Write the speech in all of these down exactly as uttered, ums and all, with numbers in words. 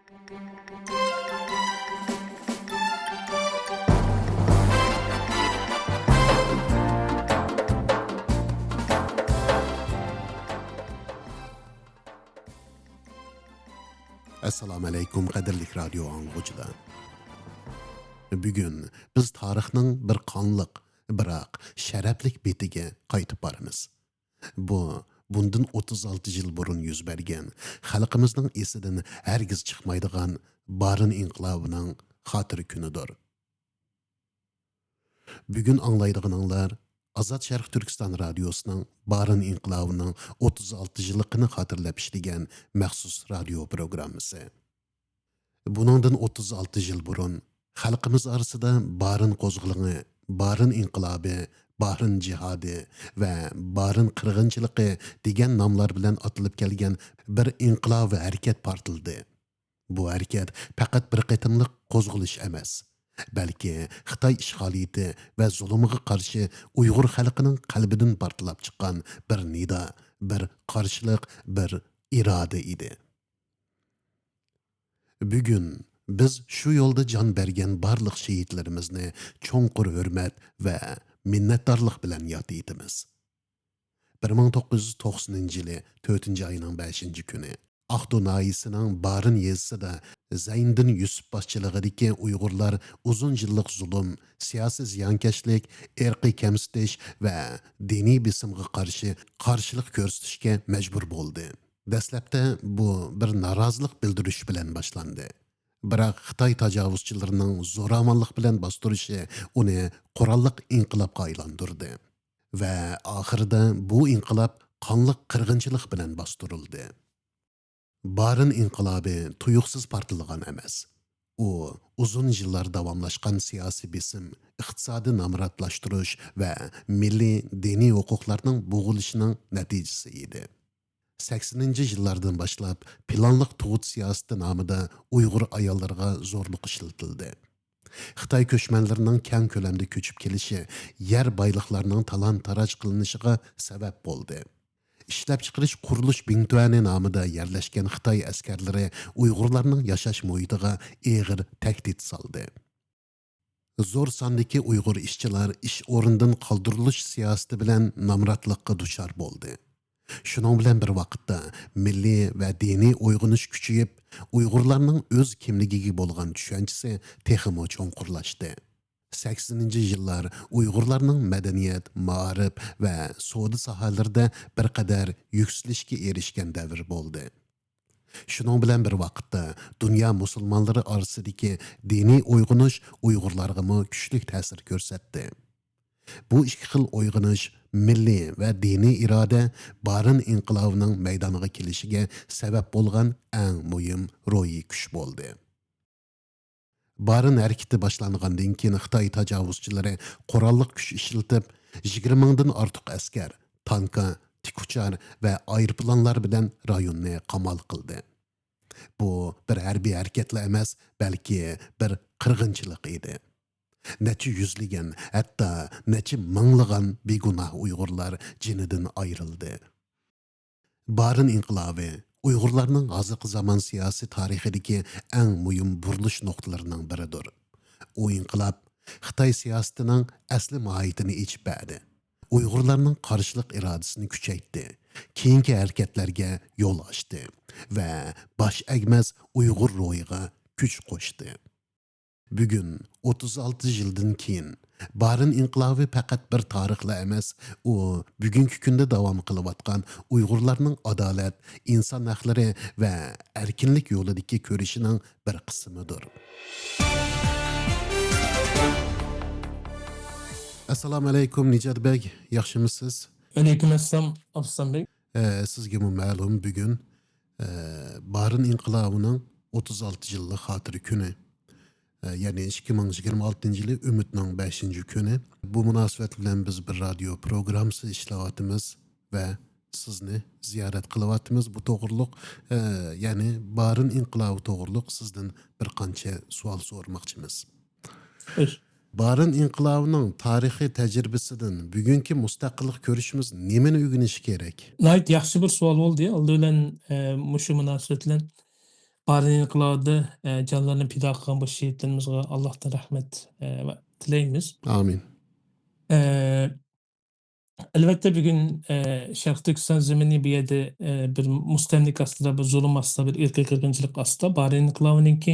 ئەسسالامۇئەلەيكۇم، قەدىرلىك رادىيو ئاڭلىغۇچىلار. بۈگۈن بىز تارىخنىڭ بىر قانلىق، بىراق شەرەپلىك بېتىگە قايتىپ بارىمىز. بۇ، بۇندىن ئوتتۇز ئالتە يىل بۇرۇن يۈز بەرگەن، خەلقىمىزنىڭ ئېسىدىن ھەرگىز چىقمايدىغان بارىن ئىنقىلابىنىڭ خاتىرە كۈنىدۇر. بۈگۈن ئاڭلايدىغىنىڭلار ئازاد شەرقىي تۈركىستان رادىيوسىنىڭ بارىن ئىنقىلابىنىڭ ئوتتۇز ئالتە يىللىقىنى خاتىرىلەپ ئىشلىگەن مەخسۇس رادىيو پروگراممىسى. بۇنىڭدىن ئوتتۇز ئالتە يىل بۇرۇن خەلقىمىز ئارىسىدا بارىن قوزغىلىڭى، بارىن ئىنقىلابى، بارىن جىھادى ۋە بارىن قىرغىنچىلىقى دېگەن ناملار بىلەن ئاتىلىپ كەلگەن بىر ئىنقىلابىي ھەرىكەت پارتلىدى. بۇ ھەرىكەت پەقەت بىر قېتىملىق قوزغىلىش ئەمەس، بەلكى خىتاي ئىشغالىيىتى ۋە زۇلۇمىغا قارشى ئۇيغۇر خەلقىنىڭ قەلبىدىن پارتلاپ چىققان بىر نىدا، بىر قارشىلىق، بىر ئىرادە ئىدى. بۈگۈن بىز شۇ يولدا جان بەرگەن بارلىق شېھىتلىرىمىزنى چوڭقۇر ھۆرمەت ۋە مىننەتدارلىق بىلەن ياد ئېتىمىز. بىر مىڭ توققۇز يۈز توقسىنىنچى يىلى تۆتىنچى ئاينىڭ بەشىنچى كۈنى ئاقتۇ ناھىيەسىنىڭ بارىن يېزىسىدا زەينىدىن يۈسۈپ باشچىلىقىدىكى ئۇيغۇرلار ئۇزۇن يىللىق زۇلۇم، سىياسىي زىيانكەشلىك، ئىرقىي كەمسىتىش ۋە دىنىي بېسىمغا قارشى قارشىلىق كۆرسىتىشكە مەجبۇر بولدى. دەسلەپتە بۇ بىر نارازىلىق بىلدۈرۈش بىلەن باشلاندى. بىراق خىتاي تاجاۋۇزچىلىرىنىڭ زوراۋانلىق بىلەن باستۇرۇشى ئۇنى قوراللىق ئىنقىلابقا ئايلاندۇردى. ۋە ئاخىرىدا بۇ ئىنقىلاب قانلىق قىرغىنچىلىق بىلەن باستۇرۇلدى. بارىن ئىنقىلابى تۇيۇقسىز پارتلىغان ئەمەس. ئۇ ئۇزۇن يىللار داۋاملاشقان سىياسىي بېسىم، ئىقتىسادىي نامراتلاشتۇرۇش ۋە مىللىي، دىنىي ھوقۇقلارنىڭ بوغۇلۇشىنىڭ نەتىجىسى ئىدى. سەكسىنىنچى يىللاردىن باشلاپ پىلانلىق تۇغۇت سىياسىتى نامىدا ئۇيغۇر ئاياللىرىغا زورلۇق ئىشلىتىلدى. خىتاي كۆچمەنلىرىنىڭ كەڭ كۆلەمدە كۆچۈپ كېلىشى يەر بايلىقلارنىڭ تالان-تاراج قىلىنىشىغا سەۋەب بولدى. ئىشلەپچىقىرىش قۇرۇلۇش بىڭتۈەنى نامىدا يەرلەشكەن خىتاي ئەسكەرلىرى ئۇيغۇرلارنىڭ ياشاش مۇھىتىغا ئېغىر تەھدىت سالدى. زور ساندىكى ئۇيغۇر ئىشچىلار ئىش ئورنىدىن قالدۇرۇلۇش سىياسىتى بىلەن نامراتلىققا دۇچار بولدى. شۇنىڭ بىلەن بىر ۋاقىتتا، مىللىي ۋە دىنىي ئويغىنىش كۈچىيىپ، ئۇيغۇرلارنىڭ ئۆز كىملىكىگە بولغان چۈشەنچىسى تېخىمۇ چوڭقۇرلاشتى. سەكسىنىنچى يىللار ئۇيغۇرلارنىڭ مەدەنىيەت، مائارىپ ۋە سودا ساھەلىرىدە بىر قەدەر يۈكسىلىشكە ئېرىشكەن دەۋر بولدى. شۇنىڭ بىلەن بىر ۋاقىتتا، دۇنيا مۇسۇلمانلىرى ئارىسىدىكى دىنىي ئويغىنىش ئۇيغۇرلارغىمۇ كۈچلۈك تەسىر كۆرسەتتى. بۇ ئىككى خىل ئويغىنىش، مىللىي ۋە دىنىي ئىرادە، بارىن ئىنقىلابىنىڭ مەيدانغا كېلىشىگە سەۋەب بولغان ئەڭ مۇھىم روھىي كۈچ بولدى. بارىن ھەرىكىتى باشلانغاندىن كېيىن، خىتاي تاجاۋۇزچىلىرى قوراللىق كۈچ ئىشلىتىپ، يىگىرمە مىڭدىن ئارتۇق ئەسكەر، تانكا، تىك ئۇچار ۋە ئايروپىلانلار بىلەن رايوننى قامال قىلدى. بۇ بىر ھەربىي ھەرىكەتلا ئەمەس، بەلكى بىر قىرغىنچىلىق ئىدى. نەچچە يۈزلىگەن، ھەتتا نەچچە مىڭلىغان بىگۇناھ ئۇيغۇرلار جېنىدىن ئايرىلدى. بارىن ئىنقىلابى ئۇيغۇرلارنىڭ ھازىرقى زامان سىياسىي تارىخىدىكى ئەڭ مۇھىم بۇرۇلۇش نۇقتىلىرىنىڭ بىرىدۇر. ئۇ ئىنقىلاب خىتاي سىياسىتىنىڭ ئەسلى ماھىيىتىنى ئېچىپ بەردى. ئۇيغۇرلارنىڭ قارشىلىق ئىرادىسىنى كۈچەيتتى، كېيىنكى ھەرىكەتلەرگە يول ئاچتى ۋە باش ئەگمەس ئۇيغۇر روھىغا كۈچ قوشتى. بۈگۈن، ئوتتۇز ئالتە يىلدىن كېيىن، بارىن ئىنقىلابى پەقەت بىر تارىخلا ئەمەس، ئۇ بۈگۈنكى كۈندە داۋام قىلىۋاتقان ئۇيغۇرلارنىڭ ئادالەت، ئىنسان ھەقلىرى ۋە ئەركىنلىك يولىدىكى كۈرىشىنىڭ بىر قىسمىدۇر. ئەسسالامۇئەلەيكۇم، نىجات بەگ، ياخشىمۇسىز؟ ۋەئەلەيكۇم ئەسسالام، ئابدۇسالام بەگ. ئە، سىزگىمۇ مەلۇم، بۈگۈن، ئە، بارىن ئىنقىلابىنىڭ ئوتتۇز ئالتە يىللىق خاتىرە كۈنى. ئە، يەنى ئىككى مىڭ يىگىرمە ئالتىنچى يىلى ئۈمىدنىڭ بەشىنچى كۈنى. بۇ مۇناسىۋەت بىلەن بىز بىر رادىيو پروگراممىسى ئىشلەۋاتىمىز ۋە سىزنى زىيارەت قىلىۋاتىمىز. بۇ توغرۇلۇق، ئە، يەنى بارىن ئىنقىلابى توغرۇلۇق سىزدىن بىر قانچە سوئال سورىماقچىمىز. خوش. بارىن ئىنقىلابىنىڭ تارىخىي تەجرىبىسىدىن بۈگۈنكى مۇستەقىللىق كۈرىشىمىز نېمىنى ئۆگىنىشى كېرەك؟ ناھايىتى ياخشى بىر سوئال بولدى. ئالدى بىلەن، ئە، مۇشۇ مۇناسىۋەت بىلەن بارىن ئىنقىلابىدا، ئە، جانلىرىنى پىدا قىلغان بۇ شېھىتلىرىمىزغا ئاللاھتىن رەھمەت، ئە، ۋە تىلەيمىز. ئامىن. ئە، ئەلۋەتتە، بۈگۈن، ئە، شەرقىي تۈركىستان زېمىنى بۇ يەردە، ئە، بىر مۇستەملىكە ئاستىدا، بىر زۇلۇم ئاستىدا، بىر ئىرقىي قىرغىنچىلىق ئاستىدا. بارىن ئىنقىلابىنىڭكى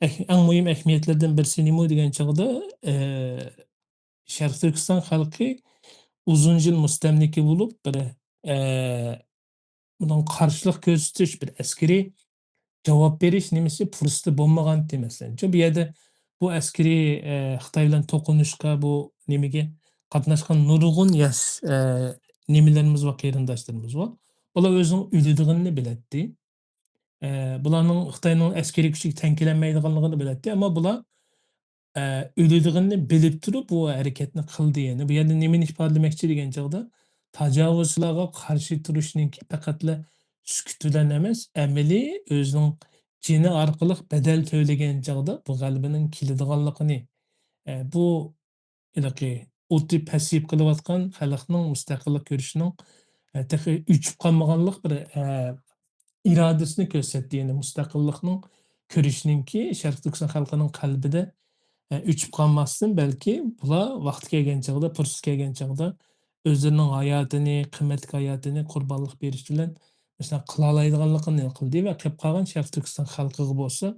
ئەھ-، ئەڭ مۇھىم ئەھمىيەتلىرىدىن بىرسى نېمە دېگەن چاغدا، ئە، شەرقىي تۈركىستان خەلقى ئۇزۇن يىل مۇستەملىكە بولۇپ، بىر، ئە، بۇنىڭ قارشىلىق كۆرسىتىش، بىر ئەسكىرىي جاۋاب بېرىش نېمىسى پۇرسىتى بولمىغانتى، مەسىلەن. چۈنكى بۇ يەردە بۇ ئەسكىرىي، ئە، خىتاي بىلەن توقۇنۇشقا، بۇ نېمىگە قاتناشقان نۇرغۇن ياش، ئە، نېمىلىرىمىز بار، قېرىنداشلىرىمىز بار. بۇلار ئۆزىنىڭ ئۆلىدىغىنىنى بىلەتتى. ئە، بۇلارنىڭ خىتاينىڭ ئەسكىرىي كۈچىگە تەڭ كېلەلمەيدىغانلىقىنى بىلەتتى. ئەمما بۇلار ئە، ئۆلىدىغىنىنى بىلىپ تۇرۇپ بۇ ھەرىكەتنى قىلدى. يەنى بۇ يەردە نېمىنى ئىپادىلىمەكچى دېگەن چاغدا، تاجاۋۇزچىلارغا قارشى تۇرۇشنىڭكى پەقەتلا سۈكۈت بىلەن ئەمەس، ئەمەلىي ئۆزىنىڭ جېنى ئارقىلىق بەدەل تۆلىگەن چاغدا بۇ غەلىبىنىڭ كېلىدىغانلىقىنى، ئە، بۇ ھېلىقى ئوتى پەسىيىپ قېلىۋاتقان خەلقنىڭ مۇستەقىللىق كۈرىشىنىڭ، ئە، تېخى ئۆچۈپ قالمىغانلىق بىر، ئە، ئىرادىسىنى كۆرسەتتى. يەنى مۇستەقىللىقنىڭ كۈرىشىنىڭكى شەرقىي تۈركىستان خەلقىنىڭ قەلبىدە، ئە، ئۆچۈپ قالماستىن، بەلكى بۇلار ۋاقتى كەلگەن چاغدا، پۇرسىتى كەلگەن چاغدا ئۆزلىرىنىڭ ھاياتىنى، قىممەتلىك ھاياتىنى قۇربانلىق بېرىش بىلەن مۇشۇنداق قىلالايدىغانلىقىنى ھېس قىلدى ۋە قېلىپ قالغان شەرقىي تۈركىستان خەلقىگە بولسا،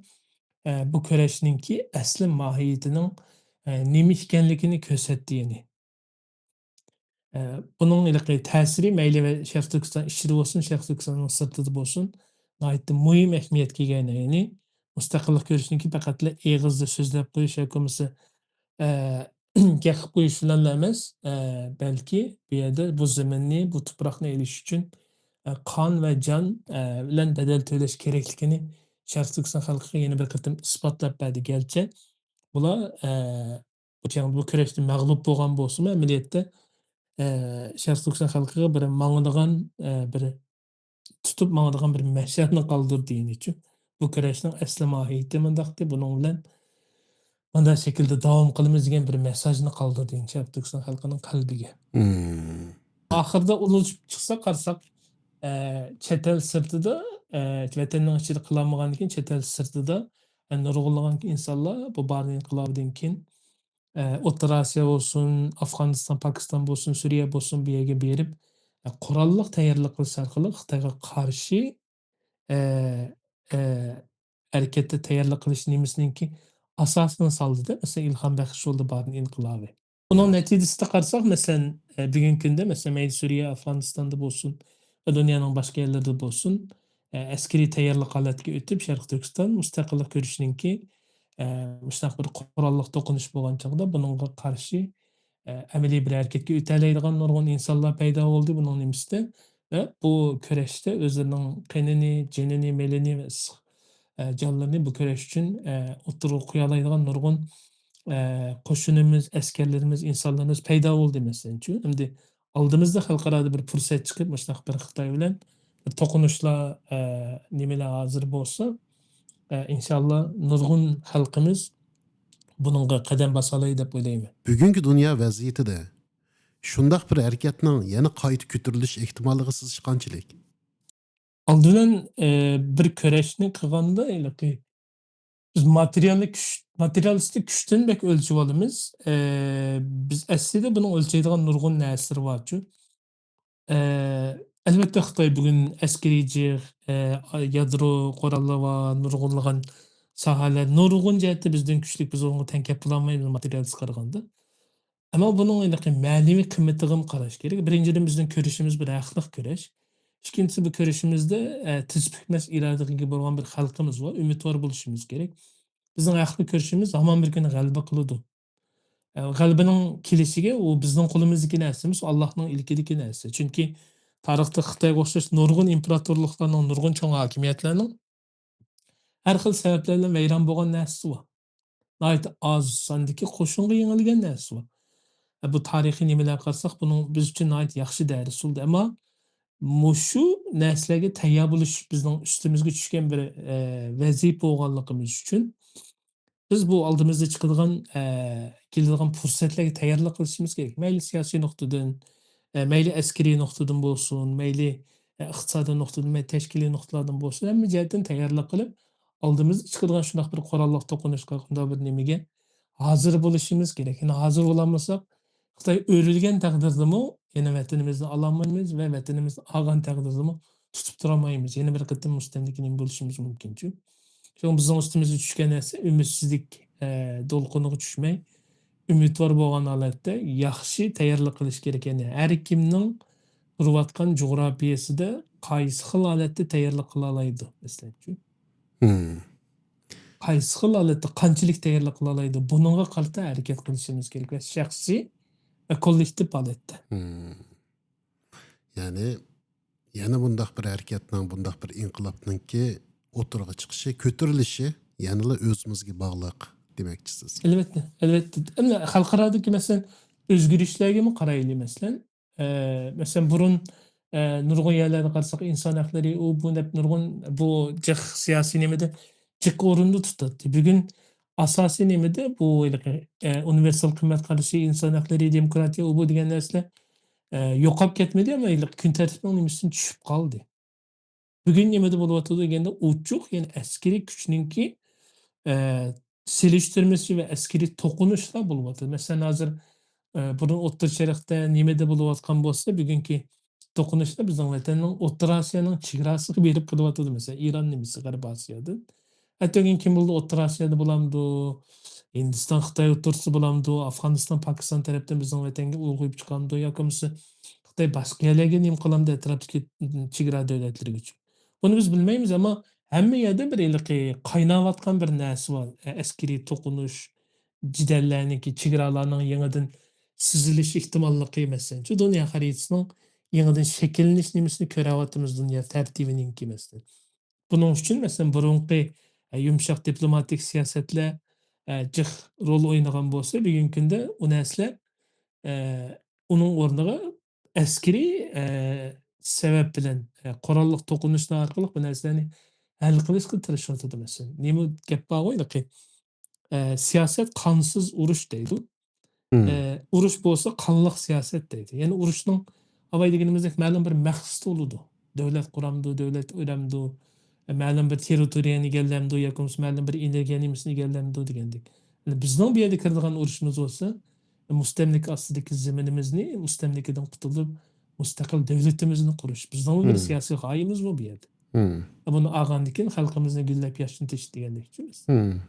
ئە، بۇ كۈرەشنىڭكى ئەسلى ماھىيىتىنىڭ، ئە، نېمە ئىكەنلىكىنى كۆرسەتتى، يەنى. ئە، بۇنىڭ ھېلىقى تەسىرى مەيلى ۋە شەرقىي تۈركىستان ئىچىدە بولسۇن، شەرقىي تۈركىستاننىڭ سىرتىدا بولسۇن، ناھايىتى مۇھىم ئەھمىيەتكە ئىگە. يەنى مۇستەقىللىق كۈرىشىنىڭكى پەقەتلا ئېغىزدا سۆزلەپ قويۇش ياكى بولمىسا، ئە، گەپ قىلىپ قويۇش بىلەنلا ئەمەس، ئە، بەلكى بۇ يەردە بۇ زېمىننى، بۇ تۇپراقنى ئېلىش ئۈچۈن، ئە، قان ۋە جان، ئە، بىلەن بەدەل تۆلەش كېرەكلىكىنى شەرقىي تۈركىستان خەلقىگە يەنە بىر قېتىم ئىسپاتلاپ بەردى. گەرچە بۇلار، ئە، بۇ جەڭدە، بۇ كۈرەشتە مەغلۇپ بولغان بولسىمۇ، ئەمەلىيەتتە، ئە، شەرقىي تۈركىستان خەلقىگە بىر ماڭىدىغان، ئە، بىر تۇتۇپ ماڭىدىغان بىر مەشئەلنى قالدۇردى، يەنىچۇ. بۇ كۈرەشنىڭ ئەسلى ماھىيىتى مۇنداقتى، بۇنىڭ بىلەن مۇنداق شەكىلدە داۋام قىلىمىز دېگەن بىر مەساجنى قالدۇردى، يەنى شەرقىي تۈركىستان خەلقىنىڭ قەلبىگە. مم. ئاخىرىدا ئۇنىڭ چىقسا قارىساق، ئە، چەت ئەل سىرتىدا، ئە، ۋەتەننىڭ ئىچىدە قىلالمىغاندىكىن، چەت ئەل سىرتىدا، ئە، نۇرغۇنلىغان ئىنسانلار بۇ بارىن ئىنقىلابىدىن كېيىن، ئە، ئوتتۇرا ئاسىيا بولسۇن، ئافغانىستان، پاكىستان بولسۇن، سۈرىيە بولسۇن، بۇ يەرگە بېرىپ، ئە، قوراللىق تەييارلىق قىلىش ئارقىلىق خىتايغا قارشى، ئە، ئە، ھەرىكەتتە تەييارلىق قىلىش نېمىسىنىڭكى ئاساسىنى سالدى-دە، مەسىلەن، ئىلھام بەخش يولدا بارىن ئىنقىلابى. ئۇنىڭ نەتىجىسىدە قارىساق، مەسىلەن، ئە، بۈگۈنكى كۈندە، مەسىلەن، مەيلى سۈرىيە، ئافغانىستاندا بولسۇن، دۇنيانىڭ باشقا يەرلىرىدە بولسۇن، ئە، ئەسكىرىي تەييارلىق ھالەتكە ئۆتۈپ، شەرقىي تۈركىستان مۇستەقىللىق كۈرىشىنىڭكى، ئە، مۇشۇنداق بىر قوراللىق توقۇنۇش بولغان چاغدا بۇنىڭغا قارشى، ئە، ئەمەلىي بىر ھەرىكەتكە ئۆتەلەيدىغان نۇرغۇن ئىنسانلار پەيدا بولدى بۇنىڭ نېمىسىدە. ۋە بۇ كۈرەشتە ئۆزلىرىنىڭ قېنىنى، جېنىنى، مېلىنى ۋە ئىسسىق، ئە، جانلىرىنى بۇ كۈرەش ئۈچۈن، ئە، ئوتتۇرىغا قويالايدىغان نۇرغۇن، ئە، قوشۇنىمىز، ئەسكەرلىرىمىز، ئىنسانلىرىمىز پەيدا بولدى، مەسىلەنچۇ. ئەمدى ئالدىمىزدا خەلقئارادا بىر پۇرسەت چىقىپ، مۇشۇنداق بىر خىتاي بىلەن بىر توقۇنۇشلار، ئە، نېمىلەر ھازىر بولسا، ئە، ئىنشاللا نۇرغۇن خەلقىمىز بۇنىڭغا قەدەم باسالاي دەپ ئويلايمەن. بۈگۈنكى دۇنيا ۋەزىيىتىدە شۇنداق بىر ھەرىكەتنىڭ يەنە قايتا كۆتۈرۈلۈش ئېھتىماللىقى سىزچە قانچىلىك؟ ئالدى بىلەن، ئە، بىر كۈرەشنى قىلغاندا، ھېلىقى بىز ماتېرىيالىي كۈچ، ماتېرىيالىستىك كۈچتىن بەك ئۆلچىۋالىمىز. ئە، بىز ئەسلىدە بۇنىڭ ئۆلچەيدىغان نۇرغۇن نەرسىلىرى بارچۇ. ئە، ئەلۋەتتە، خىتاي بۈگۈن ئەسكىرىي جىق، ئە، يادرو قوراللىرى بار، نۇرغۇنلىغان ساھەلەر، نۇرغۇن جەھەتتە بىزدىن كۈچلۈك، بىز ئۇنىڭغا تەڭ كەپ بولالمايمىز ماتېرىيالىستقا قارىغاندا. ئەمما بۇنىڭ ھېلىقى مەنىۋى قىممىتىغىمۇ قاراش كېرەك. بىرىنچىدىن، بىزنىڭ كۈرىشىمىز بىر ھەقلىق كۈرەش. ئىككىنچىسى، بۇ كۈرىشىمىزدە، ئە، تىز پۈكمەس ئىرادىگە ئىگە بولغان بىر خەلقىمىز بار، ئۈمىدۋار بولۇشىمىز كېرەك. بىزنىڭ ھەقلىق كۈرىشىمىز ھامان بىر كۈنى غەلىبە قىلىدۇ. ئە، غەلىبىنىڭ كېلىشىگە ئۇ بىزنىڭ قولىمىزدىكى نەرسە ئەمەس، ئۇ ئاللاھنىڭ ئىلكىدىكى نەرسە. چۈنكى تارىختا خىتايغا ئوخشاش نۇرغۇن ئىمپېراتورلۇقلارنىڭ، نۇرغۇن چوڭ ھاكىمىيەتلەرنىڭ ھەر خىل سەۋەبلەر بىلەن ۋەيران بولغان نەرسىسى بار. ناھايىتى ئاز ساندىكى قوشۇنغا يېڭىلگەن نەرسىسى بار. ئە، بۇ تارىخىي نېمىلەرگە قارىساق، بۇنىڭ بىز ئۈچۈن ناھايىتى ياخشى دەرس بولدى. ئەمما مۇشۇ نەرسىلەرگە تەييار بولۇش بىزنىڭ ئۈستىمىزگە چۈشكەن بىر، ئە، ۋەزىپە بولغانلىقىمىز ئۈچۈن، بىز بۇ ئالدىمىزدا چىقىدىغان، ئە، كېلىدىغان پۇرسەتلەرگە تەييارلىق قىلىشىمىز كېرەك. مەيلى سىياسىي نۇقتىدىن، ئە، مەيلى ئەسكىرىي نۇقتىدىن بولسۇن، مەيلى، ئە، ئىقتىسادىي نۇقتىدىن، مەيلى تەشكىلىي نۇقتىلاردىن بولسۇن، ھەممە جەھەتتىن تەييارلىق قىلىپ، ئالدىمىزدا چىقىدىغان شۇنداق بىر قوراللىق توقۇنۇشقا، شۇنداق بىر نېمىگە ھازىر بولۇشىمىز كېرەك. يەنى ھازىر بولالمىساق، خىتاي ئۆرۈلگەن تەقدىردىمۇ يەنە ۋەتىنىمىزنى ئالالمايمىز ۋە ۋەتىنىمىزنى ئالغان تەقدىردىمۇ تۇتۇپ تۇرالمايمىز. يەنە بىر قېتىم مۇستەملىكە نېمە بولۇشىمىز مۇمكىنچۇ. شۇڭا بىزنىڭ ئۈستىمىزگە چۈشكەن نەرسە ئۈمىدسىزلىك، ئە، دولقۇنىغا چۈشمەي، ئۈمىدۋار بولغان ھالەتتە ياخشى تەييارلىق قىلىش كېرەك. يەنى ھەر كىمنىڭ تۇرۇۋاتقان جۇغراپىيەسىدە قايسى خىل ھالەتتە تەييارلىق قىلالايدۇ، مەسىلەنچۇ؟ مم. قايسى خىل ھالەتتە قانچىلىك تەييارلىق قىلالايدۇ؟ بۇنىڭغا قارىتا ھەرىكەت قىلىشىمىز كېرەك ۋە شەخسىي ۋە كوللېكتىپ ھالەتتە. مم. يەنى، يەنە بۇنداق بىر ھەرىكەتنىڭ، بۇنداق بىر ئىنقىلابنىڭكى ئوتتۇرىغا چىقىشى، كۆتۈرۈلۈشى يەنىلا ئۆزىمىزگە باغلىق دېمەكچىسىز. ئەلۋەتتە، ئەلۋەتتە. ئەمدى خەلقئارادىكى، مەسىلەن، ئۆزگىرىشلەرگىمۇ قارايلى، مەسىلەن. ئە، مەسىلەن، بۇرۇن، ئە، نۇرغۇن يەرلەردە قارىساق، ئىنسان ھەقلىرى، ئۇ، بۇ دەپ نۇرغۇن بۇ جىق سىياسىي نېمىدە جىق ئورۇندا تۇتاتتى. بۈگۈن ئاساسىي نېمىدە بۇ ھېلىقى، ئە، ئۇنىۋېرسال قىممەت قارىشى، ئىنسان ھەقلىرى، دېموكراتىيە، ئۇ، بۇ دېگەن نەرسىلەر، ئە، يوقاپ كەتمىدى، ئەمما ھېلىقى كۈن تەرتىپنىڭ نېمىسىدىن چۈشۈپ قالدى. بۈگۈن نېمىدە بولۇۋاتىدۇ دېگەندە، ئوچۇق، يەنى ئەسكىرىي كۈچنىڭكى، ئە، سېلىشتۇرمىسى ۋە ئەسكىرىي توقۇنۇشلار بولۇۋاتىدۇ. مەسىلەن، ھازىر، ئە، بۇرۇن ئوتتۇرا شەرقتە نېمىدە بولۇۋاتقان بولسا، بۈگۈنكى توقۇنۇشلار بىزنىڭ ۋەتەننىڭ ئوتتۇرا ئاسىيانىڭ چېگراسىغا بېرىپ قېلىۋاتىدۇ. مەسىلەن، ئىران نېمىسى، غەربىي ئاسىيادىن. ئەتىگەن كىم بولىدۇ؟ ئوتتۇرا ئاسىيادا بولامدۇ؟ ھىندىستان، خىتاي ئوتتۇرىسىدا بولامدۇ؟ ئافغانىستان، پاكىستان تەرەپتىن بىزنىڭ ۋەتەنگە ئۇرغۇيۇپ چىقامدۇ؟ ياكى بولمىسا خىتاي باشقا يەرلەرگە نېمە قىلامدۇ؟ ئەتراپتىكى چېگرا دۆلەتلىرىگىچۇ؟ بۇنى بىز بىلمەيمىز، ئەمما ھەممە يەردە بىر ھېلىقى قايناۋاتقان بىر نەرسە بار. ئە، ئەسكىرىي توقۇنۇش، جېدەللەرنىڭكى، چېگرالارنىڭ يېڭىدىن سىزىلىش ئېھتىماللىقى، مەسىلەن، شۇ دۇنيا خەرىتىسىنىڭ يېڭىدىن شەكىللىنىش نېمىسىنى كۆرەۋاتىمىز، دۇنيا تەرتىپىنىڭكى، مەسىلەن. بۇنىڭ ئۈچۈن، مەسىلەن، بۇرۇنقى، ئە، يۇمشاق دىپلوماتىك سىياسەتلەر، ئە، جىق رول ئوينىغان بولسا، بۈگۈنكى كۈندە ئۇ نەرسىلەر، ئە، ئۇنىڭ ئورنىغا ئەسكىرىي، ئە، سەۋەب بىلەن، ئە، قوراللىق توقۇنۇشلار ئارقىلىق بۇ نەرسىلەرنى ھەل قىلىشقا تىرىشىۋاتىدۇ، مەسىلەن. نېمە گەپ بارغۇ، ھېلىقى، ئە، سىياسەت قانسىز ئۇرۇش دەيدۇ. مم. ئە، ئۇرۇش بولسا قانلىق سىياسەت دەيدۇ. يەنى ئۇرۇشنىڭ، ئاۋاي دېگىنىمىزدەك، مەلۇم بىر مەقسىتى بولىدۇ. دۆلەت قۇرامدۇ، دۆلەت ئۆرەمدۇ، ئە، مەلۇم بىر تېررىتورىيەنى ئىگىلەمدۇ ياكى بولمىسا مەلۇم بىر ئېنېرگىيە نېمىسىنى ئىگىلەمدۇ دېگەندەك. يەنى بىزنىڭ بۇ يەردە كىرىدىغان ئۇرۇشىمىز بولسا، مۇستەملىكە ئاستىدىكى زېمىنىمىزنى مۇستەملىكىدىن قۇتۇلۇپ، مۇستەقىل دۆلىتىمىزنى قۇرۇش. بىزنىڭمۇ بىر مم. سىياسىي غايىمىزمۇ بۇ يەردە. مم. بۇنى ئالغاندىن كېيىن خەلقىمىزنى گۈللەپ ياشنىتىش دېگەندەك. مم.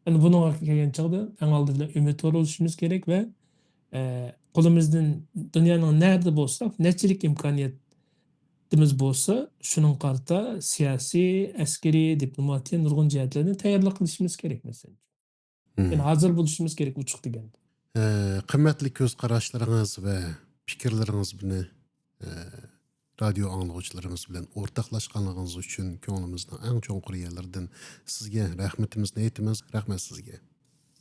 ئەنە بۇنىڭغا كەلگەن چاغدا ئەڭ ئالدى بىلەن ئۈمىدۋار بولۇشىمىز كېرەك ۋە، ئە، قولىمىزدىن دۇنيانىڭ نەدە بولساق، نەچچىلىك ئىمكانىيىتىمىز بولسا، شۇنىڭغا قارىتا سىياسىي، ئەسكىرىي، دىپلوماتىيە نۇرغۇن جەھەتلەردىن تەييارلىق قىلىشىمىز كېرەك، مەسىلەن. مم. يەنى ھازىر بولۇشىمىز كېرەك ئوچۇق دېگەندە. ئە، قىممەتلىك كۆز قاراشلىرىڭىز ۋە پىكىرلىرىڭىز بىلەن، ئە، رادىيو ئاڭلىغۇچىلىرىمىز بىلەن ئورتاقلاشقانلىقىڭىز ئۈچۈن كۆڭلىمىزنىڭ ئەڭ چوڭقۇر يەرلىرىدىن سىزگە رەھمىتىمىزنى ئېيتىمىز. رەھمەت سىزگە.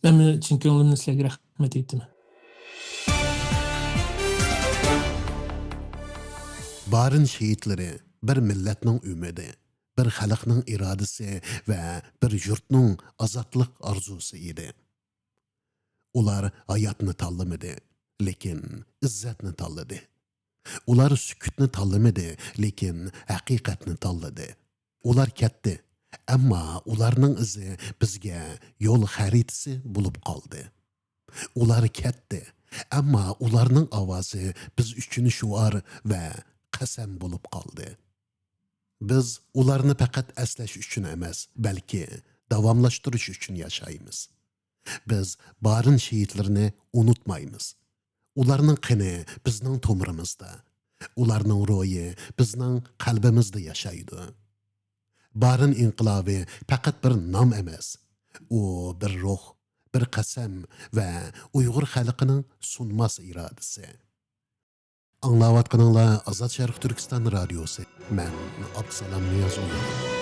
مەنمۇ چىن كۆڭلۈمدىن سىلەرگە رەھمەت ئېيتىمەن. بارىن شېھىتلىرى بىر مىللەتنىڭ ئۈمىدى، بىر خەلقنىڭ ئىرادىسى ۋە بىر يۇرتنىڭ ئازادلىق ئارزۇسى ئىدى. ئۇلار ھاياتنى تاللىمىدى، لېكىن ئىززەتنى تاللىدى. ئۇلار سۈكۈتنى تاللىمىدى، لېكىن ھەقىقەتنى تاللىدى. ئۇلار كەتتى، ئەمما ئۇلارنىڭ ئىزى بىزگە يول خەرىتىسى بولۇپ قالدى. ئۇلار كەتتى، ئەمما ئۇلارنىڭ ئاۋازى بىز ئۈچۈن شوئار ۋە قەسەم بولۇپ قالدى. بىز ئۇلارنى پەقەت ئەسلەش ئۈچۈن ئەمەس، بەلكى داۋاملاشتۇرۇش ئۈچۈن ياشايمىز. بىز بارىن شېھىتلىرىنى ئۇنتۇمايمىز. ئۇلارنىڭ قېنى بىزنىڭ تومۇرىمىزدا. ئۇلارنىڭ روھى بىزنىڭ قەلبىمىزدە ياشايدۇ. بارىن ئىنقىلابى پەقەت بىر نام ئەمەس. ئۇ بىر روھ، بىر قەسەم ۋە ئۇيغۇر خەلقىنىڭ سۇنماس ئىرادىسى. ئاڭلاۋاتقىنىڭلار ئازاد شەرقىي تۈركىستان رادىيوسى. مەن ئابدۇسالام نىيازۇللا.